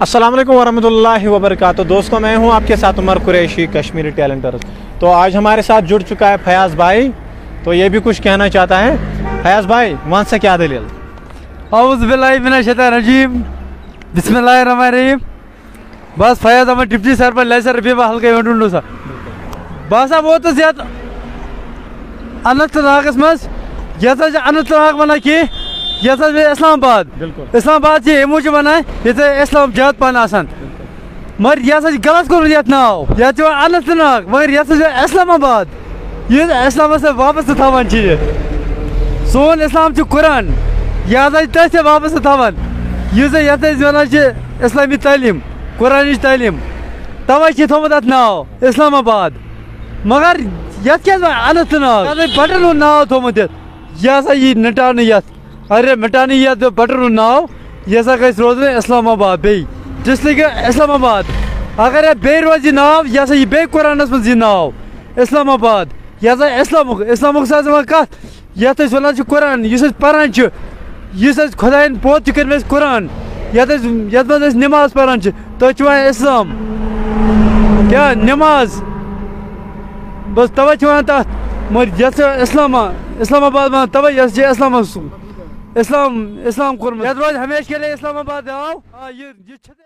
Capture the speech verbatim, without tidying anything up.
السلام علیکم ورحمۃ اللہ وبرکاتہ۔ دوستوں، میں ہوں آپ کے ساتھ عمر قریشی، کشمیری ٹیلنٹرز۔ تو آج ہمارے ساتھ جڑ چکا ہے فیاض بھائی، تو یہ بھی کچھ کہنا چاہتا ہے۔ فیاض بھائی، وَن سا کیٛاہ دٔلیٖل؟ اعوذ باللہ من الشیطان الرجیم۔ بسم اللہ الرحمن الرحیم۔ بس فیاض احمد ڈپٹی سرپنچ لیسر رفیع بہل کے ونڈو سا۔ بہٕ ہسا ووتُس یتھ اننت ناگس منٛز، یتھ حظ چھِ اننت ناگ ونان کینٛہہ، یتھ حظ بیٚیہِ اسلام آباد۔ بالکل۔ اسلام آباد چھِ ییٚمہِ موٗجوٗب ونان، ییٚتہِ اسلام زیادٕ پہن آسان۔ مگر یہِ ہسا چھِ غلط کوٚرمُت یتھ ناو، یتھ چھِ وَنان اننت ناگ، مگر یتھ حظ چھِ اسلام آباد۔ یُس اسلامس سۭتۍ وابستہٕ تھاوان چھِ یہِ۔ سون اسلام چھُ قرآن، یہِ ہسا چھِ تٔتھۍ سۭتۍ وابستہٕ تھاوان۔ یُس زن یتھ أسۍ ونان چھِ اسلامی تعلیٖم، قرآنٕچ تعلیٖم، توے چھِ تھوٚمُت اتھ ناو اسلام آباد۔ مگر یتھ کیازِ وۄنۍ اننت ناگ؟ یتھ ہے بٹن ہُنٛد ناو تھوٚمُت یتھ۔ یہِ ہسا یی مٹاونہٕ یتھ۔ اگر مٹاونہٕ یی یتھ بٹن ہُنٛد ناو، یہِ ہسا گژھِ روزُن اسلام آباد بیٚیہِ، ڈسٹرکٹ اسلام آباد۔ اگر یتھ بیٚیہِ روزِ یہِ ناو، یہِ ہسا یی بیٚیہِ قرآنس منٛز یہِ ناو اسلام آباد۔ یہِ ہسا اسلامُک، اسلامُک سا ٲسۍ وۄنۍ کتھ، یتھ أسۍ ونان چھِ قرآن، یُس أسۍ پران چھِ، یُس اَسہِ خۄدایَن پوت چھُ کٔرمٕژ اَسہِ قرآن، یَتھ أسۍ، یَتھ منٛز أسۍ نٮ۪ماز پَران چھِ، تٔتھۍ چھِ وَنان اِسلام۔ کیٛاہ نٮ۪ماز؟ بَس تَوَے چھِ وَنان تَتھ، مگر یَتھ چھِ اِسلام، اِسلام آباد وَنان تَوَے، یَتھ چھِ اِسلامَس، اِسلام، اِسلام کوٚرمُت۔ یَتھ روزِ ہمیشہِ کے لیے اِسلام آباد ناو۔ آ، یہِ، یہِ چھِ